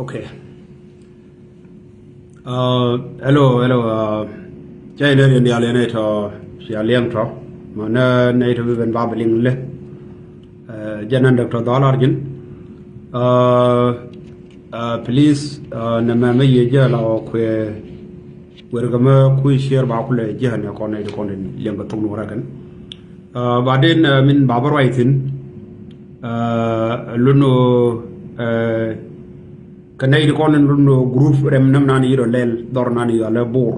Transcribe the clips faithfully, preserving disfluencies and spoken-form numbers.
Okay. Uh, hello, hello. Uh, cɛ inɛ riɛn diaal inɛ tɔ cia liɛŋ tɔ mɔ nɛ nɛ itɔ bi ben ba bi liŋ lɛ. Uh, jɛ nan dɔk tɔ dhɔl ar ji̱n. Uh, uh, please, uh, nɛ mɛ mɛ yie jɛ la wä kuɛ wer kɛ mɛ kui̱ cier ba kulɛ jɛ nɛ kɔn nɛ itɔ kɔn liɛŋ kɛ thok nuɔrɛ kɛn. Uh, ba den, uh, min ba bä ruac thin. Uh, luno, uh, Kɛ nɛy ti kɔn in lun group rɛm nɛm nan yirɔ lɛl dhɔr nan yɔlɛ bor.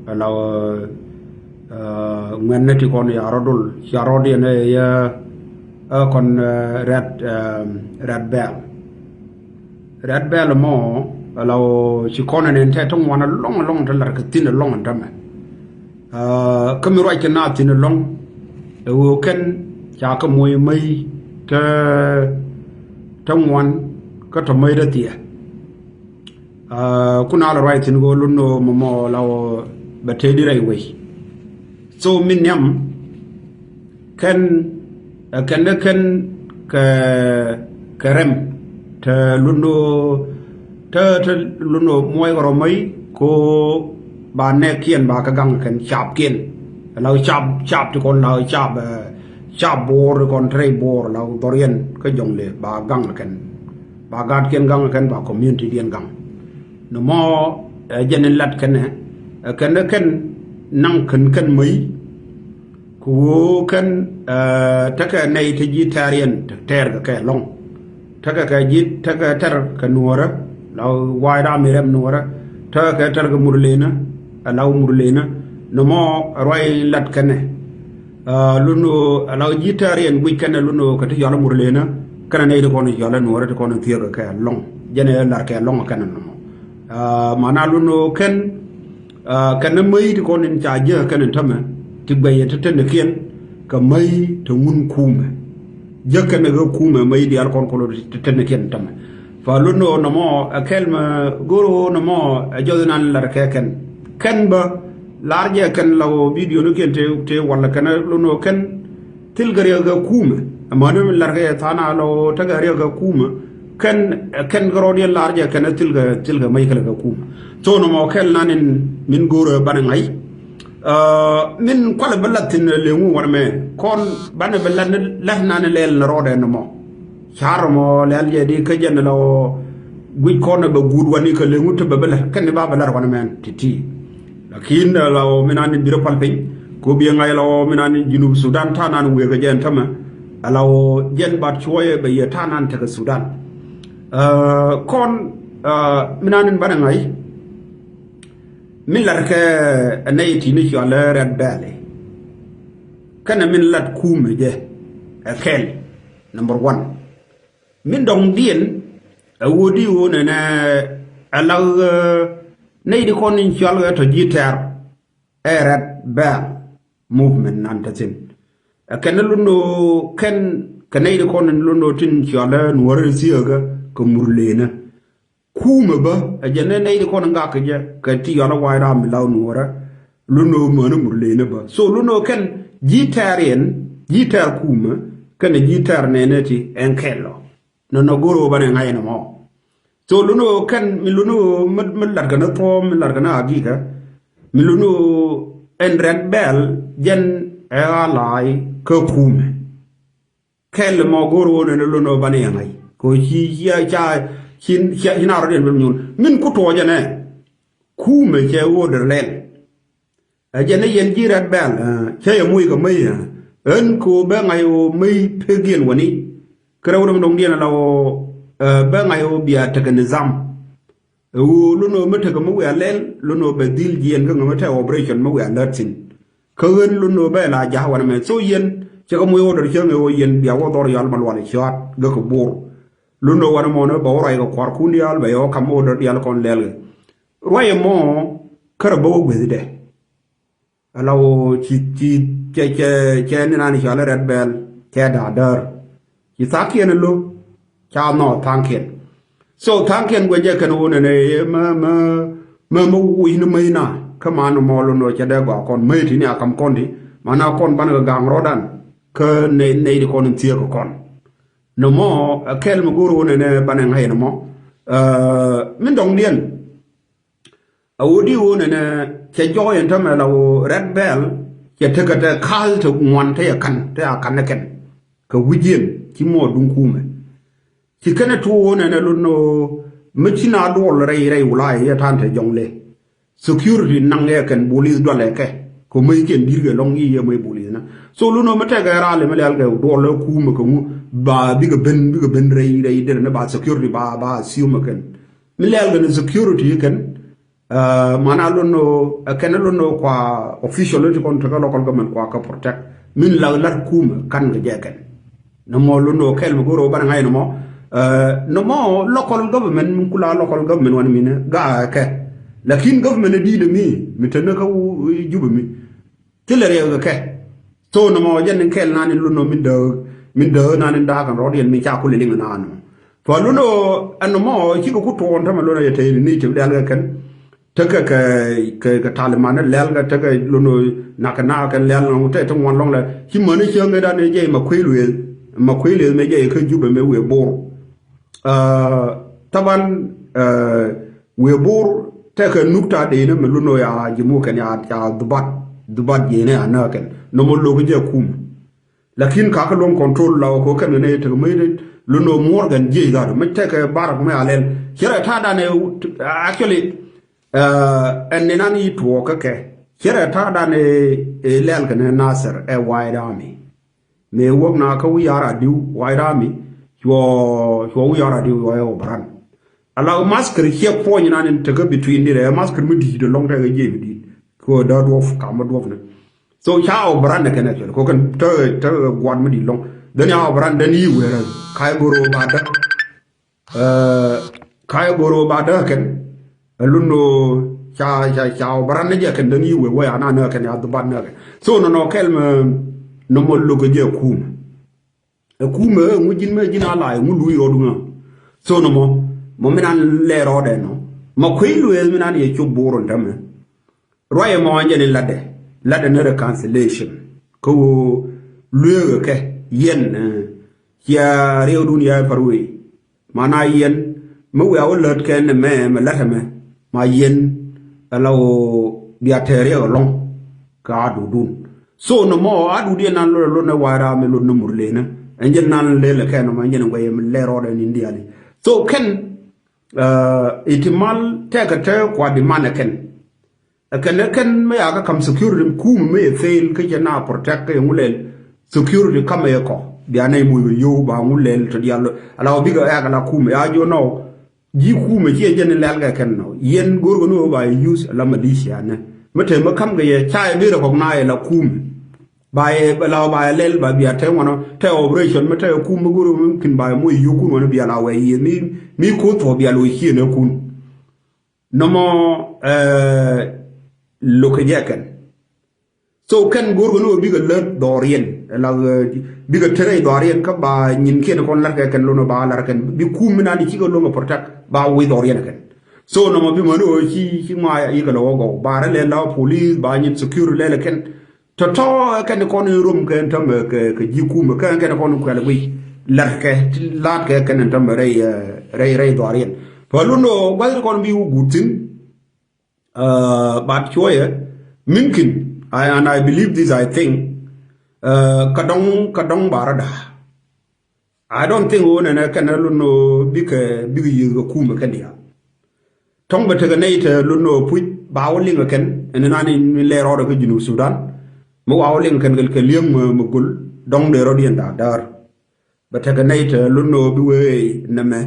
Ala, uh, ŋuɛn nɛ ti kɔn ya rɔ dol cia rɔ diɛn ɛ yɛ, ɛ kɔn, uh, red, um, red bell. Red bell mɔ ala ci kɔn in tɛ ti ŋuan alɔŋ alɔŋ ti lar kɛ thin alɔŋ in tämɛ. Aa, kä mi ruac kɛ naath thi̱n ɛlɔ̱ŋ ɛ ɣöö kɛn ca kɛ moc mäc tä, tä ŋuan kä tɔ mäc tä thiɛ. Aa, kun a lɛ ruac thi̱n ɣöö lun ɣöö mɔmɔ la ɣöö bɛ tëëdi rɛy wec. So min nhiam kɛn, ɛ kɛn dee kɛn kɛ, kɛ rɛm te lundɔ, te, te lundɔ muɔc kɛ rɔ mäc ko ba nɛɛkiɛn ba kɛ gaŋ kɛn capkiɛn. Lau cap, cap ti kɔn lau cap, ɛ, cap bo̱o̱r ti kɔn te rɛy bo̱o̱r lau dhɔriɛn kä jɔŋ le ba gaŋ kɛn, ba gaatkiɛn gaŋ kɛn ba community diɛn gaŋ. Nɔmɔ, ɛ, jɛn in lat kɛn ɛ, ɛ, kɛn dee kɛn naŋ kɛn kɛn mäc. Ku ɣöö kɛn, ɛ, tekɛ nɛy te ji̱ tɛ̈riɛn te tɛɛr kɛ kɛ lɔ̱ŋ. Tekɛ kɛ ji̱ tekɛ tɛr kɛ nuɔ̱ɔ̱rä la wa̱a̱ ram mi rɛm nuɔ̱ɔ̱rä. Tekɛ kɛ tɛr kɛ murlenä, ɛ la murlenä. Nɔmɔ ruac lat kɛnɛ. Ɛ, lun ɣöö ɛ la ji̱ tɛ̈riɛn guic kɛnɛ lun ɣöö kɛ ti yɔl murlenä. Kɛnɛ nɛy ti kɔn yɔl nuɔ̱ɔ̱rä ti kɔn thiek kɛ kɛ lɔ̱ŋ. Jɛn ɛ lar kɛ lɔ̱ŋ kɛnɛ nɔmɔ. Ɛ, mana lun ɣöö kɛn Aa, kɛn ni mäc ti kɔn in ca jiäk kɛn in tämɛ ti guɛc in te tenikiɛn kɛ mäc te ŋun kumɛ. Jiäk kɛn ni ɣä kumɛ mäc diaal kɔn kɔn te tenikiɛn in tämɛ. Fa lun ni ɣöö nɔmɔ ɛ kɛl mɛ go̱r ɣöö nɔmɔ ɛ jɔth inan lar kɛ kɛn. Kɛn bä lar jɛ kɛn la ɣöö bidionikiɛn te, te walɛ kɛn lun ni ɣöö kɛn Thilkɛ riɛk kɛ kumɛ. Amäni min la̱rkɛ yɛ tha̱a̱ŋ a lɔ tekɛ riɛk kɛ kumɛ. Kɛn, kɛn kɛ rɔɔdiɛn la̱r jɛ kɛn thilkɛ, thilkɛ mäc kɛ lɛ kɛ kumɛ. So nɔmɔ kɛl nan in min go̱o̱rɛ banɛ ŋa̱c. Aa, min kualɛ bä la̱th thi̱n leŋu wanɛ mɛ. Kɔn banɛ bä la̱th ni, la̱th nan in lɛl ni rɔɔdɛ nɔmɔ. Ca̱r mɔ lɛl jɛ di kä jɛn lɔ guic kɔn bɛ guut wani kɛ leŋu ti bɛ bä la̱th. Kɛn ni ba bɛ la̱th wanɛ mɛ ti̱ti̱. Lakin, eh, la ɣɔw mi nan in bi rɔ pal piny. Ko bi ŋa̱c la ɣɔw mi nan in Junub Sudan ta̱a̱ nan wëë kɛ jɛn tämɛ. Eh, la ɣɔw jɛn bat cuɔyɛ bɛ yɛ ta̱a̱ nan tekɛ Sudan. Eh, kɔn, eh, mi nan in banɛ ŋa̱c. Min lat kɛ, eh, nɛy ti̱ni cɔal ɛ Red Belt. Kɛnɛ min lat kumɛ jɛ. Ɛ kɛl. Number one. Min dɔ̱ŋdiɛn, ɛ ɣöö di ɣöö nɛnɛ, ɛ la, eh, nɛy di kɔn in cɔal kɛ tɔ ji̱ tɛr. Ɛ Red Belt movement nan te thi̱n. Ɛ kɛn ni lundɔ kɛn kɛ nɛy ti kɔn in lundɔ tin cɔalɛ nuɔ̱ɔ̱ri thieekä kɛ murlenä. Kumɛ bä ɛ jɛn ni nɛy ti kɔn in gak kɛ jɛ kɛ ti cɔalɛ wa̱a̱ ram mi law nuɔ̱ɔ̱rä. Lundɔ mäni murlenä bä. So lundɔ kɛn ji̱ tɛ̈r yɛn, ji̱ tɛ̈r kumɛ, kɛn ji̱ tɛ̈r nɛnɛ ti ɛn kɛl lɔ. Nɔnɔ go̱r ɣöö banɛ ŋa̱c ɛn ɛmɔ. So luni ɣöö kɛn mi luni ɣöö mi, mi lat kɛn thuɔ̱ɔ̱m mi lat kɛn agikɛ. Mi luni ɣöö ɛn Red Belt jɛn ɛ ɣa̱ la̱a̱c kä kumɛ. Kɛl mɔ go̱r ɣöö nɛn luni ɣöö banɛ ŋa̱c kɛ ɣöö ci, ci, ca, ci, ci, ci na rɔ̱diɛn bɛ nyuun min ku tuɔɔcɛ nɛ. Kumɛ cɛ ɣöö dee lɛl. Ɛ jɛn ni yɛn ji̱ Red Belt, ɛ, cä yɛ moc kɛ mäc, ɛ. Ɣän kɛ ɣöö bɛ ŋa̱c ɣöö mäc pek yɛn wäni. Kɛ rɛw rɛm dɔ̱ŋdiɛn ala ɣöö, ɛ, bɛ ŋa̱c ɣöö bia tekɛ nizam. Ɛ ɣöö lun ɣöö mi tekɛ mi wiaa lɛl, lun ɣöö bɛ dhil jiɛɛn kä ŋämä tɛ operation mi wiaa lät thi̱n. Kä ɣän lun ɣöö bɛ la ja̱a̱k wanɛ mɛ. So yɛn, cɛ kɛ moc order cäŋ ɛ ɣöö yɛn bia wä dhɔr yɔal ma lual ɛ ciɔaat, gäk kɛ bo̱r. Lun ɣöö wanɛ mɔnɛ bɛ wä ruac kɛ kua̱rkun diaal, bɛ yɛ wä ka̱m order diaal kɔn lɛl kɛ. Ruac ɛmɔ kärɛ bä wä gui̱thdɛ. Ala wä ci ci cɛ cɛ cɛ ni nani cɔal i̱ Red Belt cɛ da̱a̱ däär. Ci tha̱a̱ŋkiɛn ilo ca nhɔɔth tha̱a̱ŋkiɛn. So tha̱a̱ŋkiɛn guɛ jɛ kɛn wun ɛn ɛ mɛ mɛ mɛ mɛ wi̱i̱ ni mäc na kä man mɔ lo nɔ cɛ dee gɔaa kɔn mäc ti ni a kam kɔn ti man a kɔn ban kɛ gaŋ rɔɔdan kä nɛy nɛy di kɔn in thieek kɛ kɔn. Nɔmɔ ɛ kɛl mi go̱o̱r wun ɛn ɛ ban ɛ ŋa̱c nɔmɔ. Min dɔŋdiɛn a wä di wä nɛnɛ cɛ jɔk yɛn tämɛ la wä Red Belt cɛ tekɛ tɛ ka̱l te ŋuan te yɛ ka̱n te a ka̱n ni kɛn kɛ wi̱c yɛn ci mɔ duŋ kumɛ. Ci kɛn ɛ tuɔ wä nɛnɛ lun ni wä mi ci na duɔl rɛy rɛy wulay yɛ ta̱a̱n te jɔŋ lɛ. Security naŋ yɛ kɛn bolis dualɛ kɛ kɛ mäc kɛn di̱r kɛ lɔŋ yi yɛ mäc bolis na. So lun ni wä mi tɛkɛ rali mi lɛl kɛ duɔl lɛ kumɛ kɛ ŋu ba bikɛ ben bikɛ ben rɛy rɛy derɛ ni ba security ba ba siumɛ kɛn. Mi lɛl kɛn security kɛn, ɛ, mana lon no, ɛ, kɛn lon no kua official ti kɔn tekɛ local government kua kɛ protect. Min la lat kumɛ kan kɛ jɛ kɛn. Nɔmɔ lon no kɛl mi go̱o̱r ɔ banɛ ŋa̱c nɔmɔ. Ɛ, nɔmɔ local government min kula local government wan min ga kɛ. Lakin government di̱i̱t mi, mi te ni kä Juba mi. Thilɛ riɛk kɛ kɛ. Thon nɔmɔ jɛn ni kɛl nani lun nɔ min dääk, min dääk nani da̱a̱k ɛn rɔɔdiɛn min ca kul iliŋ nani. Fa lun nɔ ɛn nɔmɔ cikɛ ku tuɔɔn tämɛ lun nɔ yɛ tɛy ni ni cɛ bi dial kɛ kɛn. Tekɛ kɛ kɛ kɛ taliman ni lɛl kɛ tekɛ lun nɔ nak kɛ nak kɛ lɛl nɔ tɛ ti ŋuan lɔŋ lɛ ci mäni cieŋ kɛ dan ni jɛy ma kui̱ lueth ma kui̱ lueth mɛ jɛy kä Jubɛ mɛ wëë Bor. Ɛ, taban, ɛ, wëë Bor tekɛ nukta dee ni mɛ lun nɔ ya ji̱ mukɛn ya ya dhubat dhubat ji̱ ni ya nääkɛn nɔmɔ lo̱k jɛ kum. Lakin kakä luɔ̱ŋ control la wä kɛ kɛn kɛ ni tekɛ mäc ni lun nɔ muɔr kɛn ji̱ dhat mɛ tekɛ barak mɛ a lɛl. Cɛ rɛ ta̱a̱ danɛ actually, ɛ, ɛn ni nan yi tuɔɔk kä kɛ cɛ rɛ ta̱a̱ danɛ ɛ lɛl kɛ ni Nasir ɛ White Army. Mëë wäk na kä wi̱i̱ ar a di̱w White Army cuɔ cuɔ wi̱i̱ ar a di̱w cuɔ ɛ operan. Ala maskir ciɛ puɔ̱ny nan in tekä between ni rɛ maskir mi di̱i̱t ɛlɔ̱ŋ tekɛ jiɛ mi di̱i̱t. Kɛ wä dä duɔf kam mi duɔf ni. So ca operan ni kɛn actually kɛ kɛn tekɛ tekɛ gua̱t mi di̱i̱t lɔ̱ŋ. Then ya operan then yi wëë rɛ ka̱c go̱r wä ba dä. Ɛ, ka̱c go̱r wä ba däk kɛn ɛ lun nɔ ca ca ca wä bä ran ni jɛ kɛn däni wee wee ana nä kɛn ya dhubat nä kɛn. So nɔnɔ kɛl mɛ nɔmɔ lo̱k jɛ kum. Ɛ kum ɛ ŋu ji̱n mɛ ji̱n a la ɛ ŋu luc rɔɔd ŋä. So nɔmɔ mɔ mi nan lɛ rɔɔdɛ nɔ mɔ kui̱ lueeth mi nan yɛ cop bo̱o̱r ɛn tämɛ. Ruac ɛmɔ ɛn jɛn in latdɛ latdɛ ni reconciliation kä ɣöö lueekä kɛ yɛn, ɛ, cia riɛwdun ya̱a̱ pa̱r wei. Mana yɛn mi wiaa wä lät kɛn ɛmɛ mɛ lat ɛmɛ ma yɛn ala ɣöö bia tɛɛr riɛk ɛlɔ̱ŋ. Kä adudun so nɔmɔ adud yɛn nan lot ɛlot ni wa̱a̱ ram mi lot ni mur lenä. Ɛn jɛn nan lel ɛ kɛn nɔmɔ ɛn jɛn in guɛy ɛmɛ lɛr rɔɔdɛ ni diali. So kɛn, ɛ, itimal tɛkɛ tɛ kua diman ɛ kɛn. Ɛ kɛn ɛ kɛn mi yakä kam security kum mi ɛ fail kä jɛ na protect kɛ ŋu lɛl security kam ɛ kɔ bia nɛy moc kɛ yow ba ŋu lɛl tɔ dial ala wä bikɛ ɛk ala kum ya jiɔ nɔ. Ji̱ kum ɛ ci ɛ jɛn in lɛl kɛ kɛn nɔ yɛn go̱r kɛ ni wä ba ɛ use ala militia nɛ mi te mi kam kɛ yɛ ca ɛ bi recognize ala kum. Ba yɛ la ba yɛ lɛl ba bia te ŋuanɔ te operation mi te kum mi go̱r mi kin ba yɛ moc yokun ŋuanɔ bia la wɛ yɛ mi mi koth fɔ bia lo cienɛ kun. Nɔmɔ, ɛ, lo̱kɛ jɛ kɛn. So kɛn go̱o̱r kɛ ni wä bikɛ lät dhɔriɛn la, ɛ, bikɛ tɛrɛ dhɔriɛn kä ba nyin kiɛn kɔn lar kɛ kɛn lo̱n ba lar kɛn bi kum mi nan cikɛ lo̱n kɛ protect ba wi̱i̱ dhɔriɛn kɛn. So nɔmɔ bi mani wä ci ci ŋua yikɛ lɛ wä gɔw ba rɛ lɛ la police ba nyin security lɛ lɛ kɛn. Tɔ̱tɔ̱ kɛn kɔn in rom kɛn tämɛ kɛ kɛ ji̱ kumɛ kɛn kɛn kɔn in kuɛl guic. La̱t kɛ ti la̱t kɛ kɛn in tämɛ rɛy, ɛ, rɛy rɛy dhɔariɛn. Pä lundɔ gua̱th in kɔn bi wä guut thi̱n. Ɛ, but cuɔyɛ minkin, I, and I believe this, I think, ɛ, kä dɔ̱ŋ kä dɔ̱ŋ ba rɔ̱da. I don't think ɣöö nɛnɛ kɛn ɛ lun ɣöö bikɛ bikɛ yiëë kɛ kumɛ kɛn diaal. Tɔ̱ŋ bɛ tekɛ nɛy te lun ɣöö puc ba wä liŋ kɛ kɛn ɛn nan in lɛ rɔɔdɛ kä Junub Sudan. Mi wa wä liŋ kɛn kɛ li̱eŋ mɛ mɛ gol dɔ̱ŋ dee rɔ̱diɛn da̱a̱r da̱a̱r. Bɛ tekɛ nɛy te lun ɣöö bi wee nɛmɛ.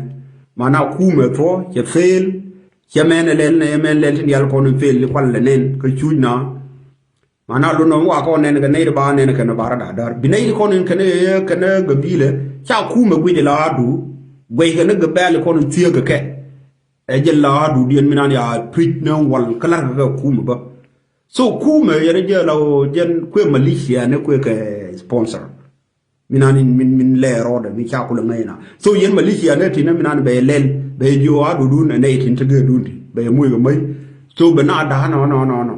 Mana kumɛ thuɔ cɛ fail. Cɛ mɛn ɛ lɛl nɛ mɛn lɛl tin diaal kɔn in fail ni kual lɛ nɛn kä cuc na. Mana lun nɔm wakɔ nɛn kɛ nɛy ti ba nɛn kɛn ba rɔ da̱a̱ da̱a̱r bi nɛy ti kɔn in kɛn kɛn gabila ca kumɛ guic la adu. Guic kɛn gabɛl kɔn in thiek kɛ kɛ. Ɛ jɛ la dudiɛn mi nan ya preach ni wal kä lar kɛ kumɛ bä. So kumɛ yɛrɛ jɛ la wä jɛn kuɛ militia ni kuɛ kɛ sponsor. Mi nan min, min lɛ rɔɔdɛ mi ca kulɛ ŋäc na. So yɛn militia ni ti ni mi nan bɛ lɛl bɛ jiɔ a dudun ɛ nɛ itin ti gɛ dun ti bɛ muc kɛ mäc. So bɛ na da̱a̱ nɔ nɔ nɔ nɔ.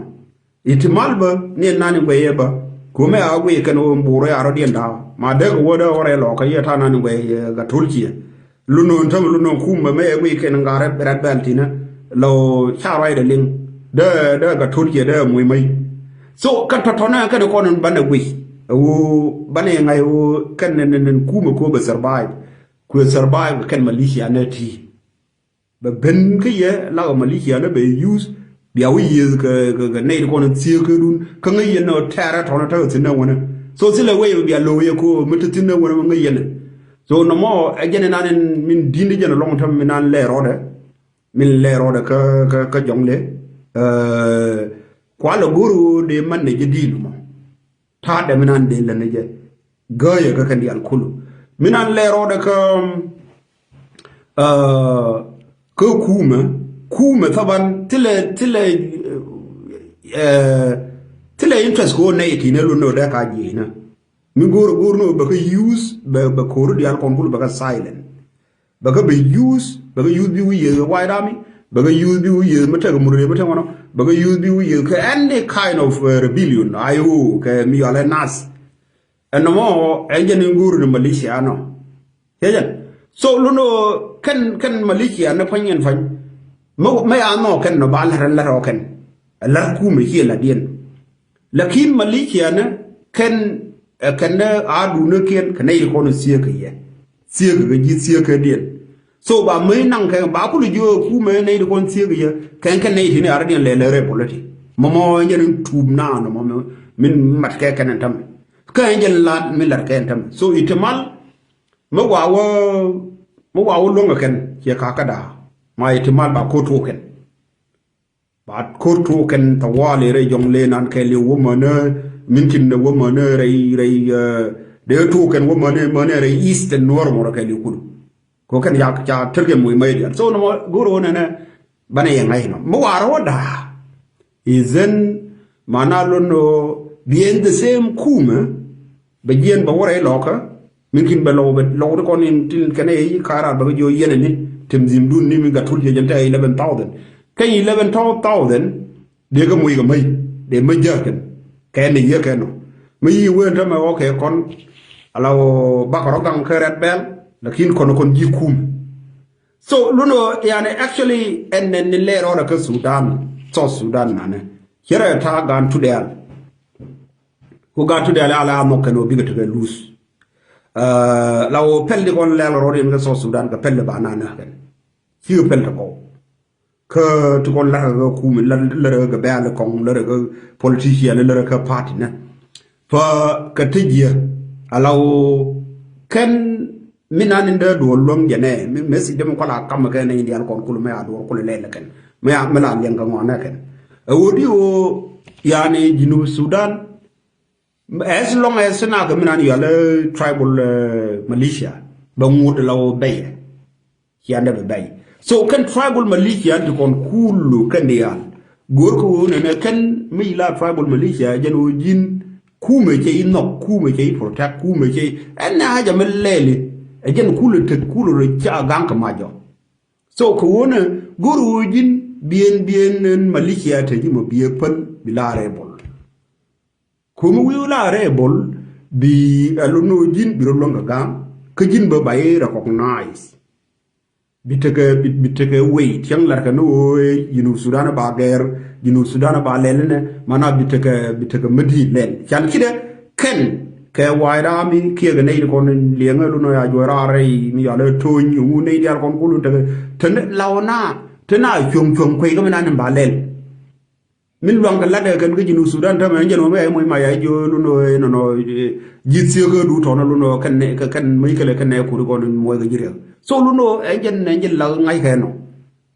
Itimal bä ni nani guɛy ɛ bä. Kumɛ a guiy kɛn wä mburɛ a rɔ diɛn da̱a̱ ma dee kɛ wä dee wä rɛ lɔ kä yɛ ta̱a̱ nani guɛy ɛ Gatolciɛ. Lunɔn täm lunɔn kumɛ mɛ ɛ guiy kɛn ŋa̱rɛ rɛt bɛl tinä lɔ ca ruacdɛ liŋ. Dee dee Gatolciɛ dee muc mäc. So kɛn tɔ̱tɔ̱nɛ kɛn kɔn in banɛ guiy ɛ wä banɛ ŋa̱c wä kɛn nɛn nɛn kumɛ ko bɛ survive. Kuɛ survive kɛn militia nɛ ti. Bɛ ben kä yɛ lakɛ militia ni bɛ use bia wä yieth kɛ kɛ kɛ nɛy ti kɔn thieekädun kä ŋäc yɛn ni tɛɛrɛ tɔnä tekɛ thi̱n ni wänä. So thilɛ wec bɛ bia lo̱o̱ yɛ ko mi te thi̱n ni wänä mi ŋäc yɛn. So nɔmɔ ɛ jɛn inan in min di̱n di jɛn alɔŋ täm mi nan lɛ rɔɔdɛ min lɛ rɔɔdɛ kä kä kä jɔŋ lɛ. Kualɛ go̱r ɣöö dee man ni jɛ di̱n mɔ. Ta̱a̱dɛ mi nan dee län ni jɛ gääyɛ kä kɛn diaal kulu. Mi nan lɛ rɔɔdɛ kä kä kumɛ kumɛ thaban thilɛ thilɛ thilɛ interest kɛ wä nɛy ti nɛ lun ni wä dee ka ji̱ nä. Mi go̱o̱r go̱o̱r ni wä bɛ kä use bɛ bɛ ko̱o̱r diaal kɔn kulu bɛ kä silent. Bɛ kä bɛ use bɛ kä use bi wä yieth kɛ White Army bɛ kä use bi wä yieth mi tek murɛ mi tek ŋɔnɔ bɛ kä use bi wä yieth kɛ any kind of rebellion ayo kɛ mi yɔalɛ nas. Ɛn nɔmɔ ɛn jɛn in go̱o̱r ni militia nɔ. Cɛ jɛn so lun ɣöö kɛn kɛn militia ni pua̱ny kɛn pua̱ny. Mɛ mɛ ya nhɔk kɛn nɔ ba lär ɛn lär ɔ kɛn ɛ lär kumɛ ciɛ la̱tdiɛn. Lakin militia ni kɛn ɛ kɛn ni a duunikiɛn kɛ nɛy ti kɔn thieekä yɛ thieekä kɛ ji̱ thieekädiɛn. So ba mäc naŋ kɛ ba kulɛ jiök kumɛ nɛy ti kɔn thieekä yɛ kɛn kɛn nɛy ti ni a rɔ̱diɛn lɛ lɛ rɛy politi. Mɔmɔ ɛn jɛn in tuup naan mɔmɔ min mat kɛ kɛn ɛn tämɛ. Kä ɛn jɛn la̱t mi la̱t kɛ ɛn tämɛ so itimal. Mi wa wä mi wa wä luäŋ kɛ kɛn ciɛ kakä da̱a̱ ma itimal ba ko̱r tuɔɔk kɛn. Ba ko̱r tuɔɔk kɛn thawali rɛy jɔŋ le nan kɛɛliw wä mänä. Min tin wä mänä rɛy rɛy dee tuɔɔk kɛn wä mänä mänä rɛy eastern nuɔr mɔrɔ kɛɛliw kulu. Ko kɛn ca ca tɛr kɛn muc mäc diaal so nɔmɔ go̱r wä nɛnɛ. Banɛ yɛ ŋa̱c nɔ mi war wä da̱a̱. Is then mana lon ɔ biɛn the same kumɛ. Bɛ jiɛn bɛ wä rɛy lɔkä min kin bɛ lɔw bɛ lɔw ti kɔn in tin kɛnɛ yɛ yi ka̱raar bɛ kɛ jiɔ yɛn ni. Tim dhim dun ni mi Gatolciɛ jɛn te eleven thousand. Kɛ eleven thousand. Dee kɛ muc kɛ mäc dee mäc jäk kɛn kɛ ni yɛ kɛn nɔ. Mi yi wen tämɛ wä kɛ kɔn ala wä bakɛ rɔ gaŋ kɛ rɛt bɛl. Lakin kɔn kɔn ji̱ kumɛ. So lun ɣöö yani actually ɛn nɛn ni lɛ rɔɔdɛ kä Sudan. South Sudan nanɛ cɛ rɛ ta̱a̱ gaan tudɛɛl. Ku gaat tudɛɛl ala a nhɔk kɛn ɣöö bikɛ tekɛ luth. La ɣöö pɛl di kɔn lɛl rɔɔd in kä South Sudan kɛ pɛl di ba nanɛ kɛn. Cikɛ pɛl ti kɔw. Kä ti kɔn la̱rä kä kumɛ la̱rä kä bɛ̈ɛ̈l kɔŋ la̱rä kä politician la̱rä kä party nɛ. Pä kɛ ti jiɛ ala ɣöö kɛn mi nan in dee duɔl luäŋ jɛ nɛ mi message dee mi kual a kam kɛ nɛ in dial kɔn kulu mi a duɔl kulu lɛl kɛn mi a mi la liɛŋ kɛ ŋɔn nɛ kɛn. Ɛ ɣöö di ɣöö yani Junub Sudan. As long as ti nak mi nan yɔal tribal militia bɛ ŋut la wä bɛyɛ. Ciandɛ bɛ bɛy so kɛn tribal militia ti kɔn kulu kɛn diaal. Go̱o̱r kɛ wä nɛnɛ kɛn mi la tribal militia jɛn wä ji̱n. Kumɛ cɛ i nhɔk kumɛ cɛ i protect kumɛ cɛ i ɛn nɛ haja mi lɛli. Ɛ jɛn kulu tek kulu rɛ ca gaŋ kɛ macɔ. So kɛ wä nɛ go̱o̱r wä ji̱n biɛn biɛn ɛn militia te ji̱ mɔ biɛ päl bi la rebel. Ko̱mi wi̱i̱ la rebel bi ɛ lon ni wä ji̱n bi rɔ luäŋ kɛ ga̱a̱ŋ kä ji̱n bä ba i̱ recognize. Bi tekɛ bi tekɛ wei tiɛŋ la̱rkɛ ni wä Junub Sudan ba gɛr Junub Sudan ba lɛl inɛ mana bi tekɛ bi tekɛ mädi lɛl can kidɛ kɛn kɛ wa̱i̱ ram mi kiɛ kɛ nɛy ti kɔn liɛŋɛ lon ni ya juɔc raar rɛy mi yɔal ɛ to̱ny wu nɛy diaal kɔn kul tekɛ te ni law na te na cuɔ̱ŋ cuɔ̱ŋ kueykɛ mi na ni ba lɛl. Min luaŋ kɛ lat ɛ kɛn kä Junub Sudan tämɛ ɛn jɛn wä bɛ ɛ muc ma ya jiö lunɔ ɛ nɔnɔ ji̱ thiekä du tɔnɔ lunɔ kɛn nɛ kɛn muc kɛlɛ kɛn nɛ kuri kɔn muɔc kɛ ji̱ riɛk. So lunɔ ɛn jɛn ɛn jɛn la ŋa̱c kɛ nɔ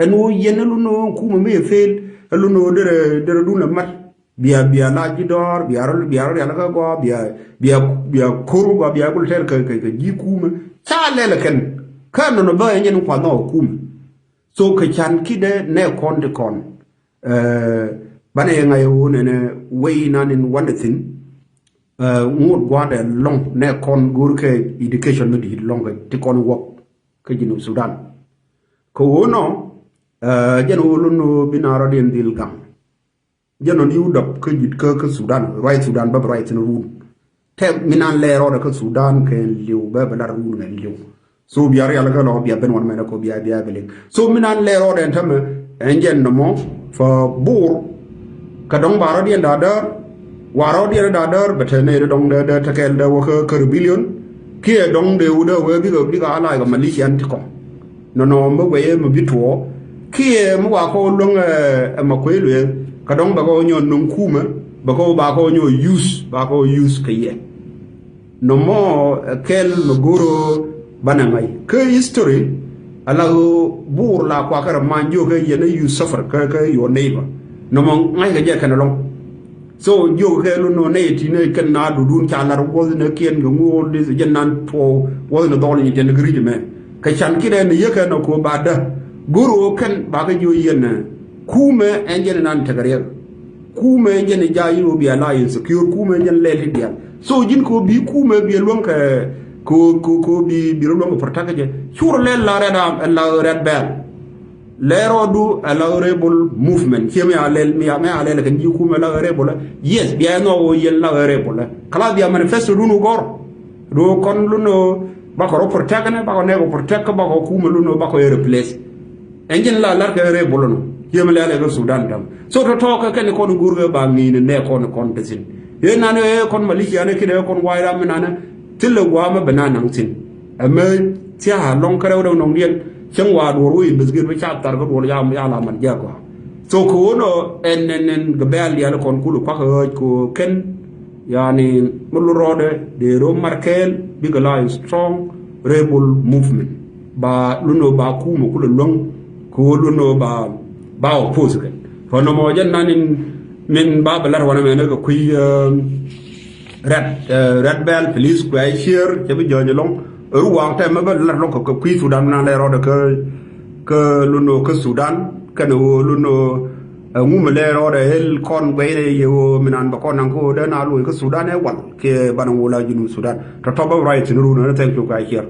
ɛn wä yɛn ɛ lunɔ kumɛ mi ɛ fail ɛ lunɔ derɛ derɛ dun ɛ mat bia bia la ji̱ dɔ̱r bia rɔ bia rɔ rial kä gɔaa bia bia bia ko̱r gɔaa bia kul tɛr kɛ kɛ ji̱ kumɛ ca lɛl ɛ kɛn. Kä nɔnɔ bä ɛn jɛn kuath nɔ kumɛ. So kɛ can ki̱dɛ nɛ kɔn ti kɔn, eh, banɛ yɛ ŋa̱c ɛ ɣöö nɛnɛ wec inan in wanɛ thi̱n, eh, ŋot gua̱a̱thdɛ lɔ̱ŋ nɛ kɔn go̱o̱rkɛ education mi di̱i̱t lɔ̱ŋ kɛ ti kɔn wäk kä Junub Sudan. Kɛ ɣöö nɔ, eh, jɛn ɣöö lun ɣöö bi na rɔ̱diɛn dhil gaŋ. Jɛn nɔ niw dɔp kä ji̱t kä, kä Sudan, ruac Sudan bä bi ruac thi̱n run. Tɛk mi nan lɛ rɔɔdɛ kä Sudan kɛ liw bɛ bi lat run kɛ liw. So bia rial kä lɔ bia ben wan mɛnɛ kɔ bia, bia bi liŋ. So mi nan lɛ rɔɔdɛ ɛn tämɛ ɛn jɛn nɔmɔ fa Bor. Kɛ dɔŋ ba rɔɔdiɛn da däär, wa rɔɔdiɛn da däär bɛ te nɛy dɔŋ dɛ, dɛ te kɛl dɛ wä kä, kä rebellion. Kiɛ dɔŋ dee wut dee wee bikɛ, bikɛ allied kɛ militia ɛn ti kɔŋ. Nɔnɔ mi wee mi bi tuɔɔ kiɛ mi wa kɔ luäŋ, eh, ɛ ma kuec lueel kɛ dɔŋ bɛ kɔ nyɔ nuŋ kumɛ, bɛ kɔ ba kɔ nyɔ use, ba kɔ use kɛ yɛ. Nɔmɔ, eh, kɛl mi go̱o̱r ɣöö banɛ ŋa̱c kä history. Ala ɣöö Bor la kuakɛ rɛ man jiök kɛ yɛn a use suffer kä, kä your neighbor. Nɔmɔ ŋa̱c kɛ jɛ kɛn ɛlɔ̱ŋ. So jiök kɛ lun nɔ nɛy ti nɛ kɛn na dudun ca lar wuɔth nɛ kiɛn kɛ ŋu all this jɛn nan tuɔw wuɔth nɛ dhɔl nyi jɛn kɛ ri̱c mɛ. Kɛ can kiɛ dɛ ni yekɛ nɔ ko ba dä go̱r ɣöö kɛn ba kɛ jiök yɛn nɛ kumɛ ɛn jɛn nan tekɛ riɛk. Kumɛ ɛn jɛn ja yi ɣöö bia la insecure, kumɛ ɛn jɛn lɛl ti diaal. So ji̱n ko bi kumɛ bi luäŋ kɛ ko, ko, ko bi, bi rɔ luäŋ kɛ protect kɛ jɛ. Cur lɛl la Red Arm, la Red Belt. Lɛr rɔɔdu ɛ la rebel movement. Ciɛ mi a lɛl, mi a, mi a lɛl kɛn ji̱ kumɛ la rebel. Yes, bia nɔ wä yɛn la rebel. Kala bia manifesto dun wä gɔr. Ru kɔn lun nɔ bakɔ rɔ protect nɛ, bakɔ nɛ kɔ protect, bakɔ kumɛ lun nɔ bakɔ yɛ replace. Ɛn jin la lar kɛ rebel nɔ. Ciɛ mi lɛl kɛ Sudan tam. So tɔ tɔ kɛ kɛn kɔn gur kɛ ba ŋi̱i̱n nɛ kɔn kɔn te sin. Yɛ nan ɛ kɔn militia nɛ kidɛ kɔn wa̱i̱ ram mi nanɛ. Thilɛ gua̱a̱mɛ bɛ na naŋ thi̱n. Ɛmɛ thia̱a̱ lɔ̱ŋ kärɛw däŋ nɔŋdiɛn cäŋ wa̱a̱ duɔ̱ɔ̱r wä in beth giet bä ca thar kä duɔ̱ɔ̱r ya, ya la man jiakä. So kɛ ɣöö nɔ ɛn, ɛn, ɛn gɛ bɛ̈ɛ̈l diaal kɔn kulɛ kua̱k ɣääc kɛ ɣöö kɛn yani mi lot rɔɔdɛ dee ro̱o̱m mar kɛɛl bikɛ la strong rebel movement. Ba lunɔ ba kumɛ kulɛ luäŋ kɛ ɣöö lunɔ ba, ba oppose kɛn. Fɛ nɔmɔ jɛn nan in min ba bɛ lat wanɛ mɛnɛ kɛ kui̱, eh, Red, eh, Red Belt, please, kuɛ cier, cɛ bi jɔny ɛlɔŋ. Ru waŋ tɛmɛ bä lat lɔk kɛ kui̱ Sudan mi nan lɛ rɔɔdɛ kä, kä lunɔ kä Sudan, kɛn ɣöö lunɔ, eh, ŋumɛ lɛ rɔɔdɛ hel kɔn guɛy rɛ yɛ ɣöö mi nan bɛ kɔn naŋ kä ɣöö dee na loc kä Sudan ɛ wal kiɛ banɛ ŋu la Junub Sudan. Tɔ tɔ bä right ni run, thank you, kuɛ cier.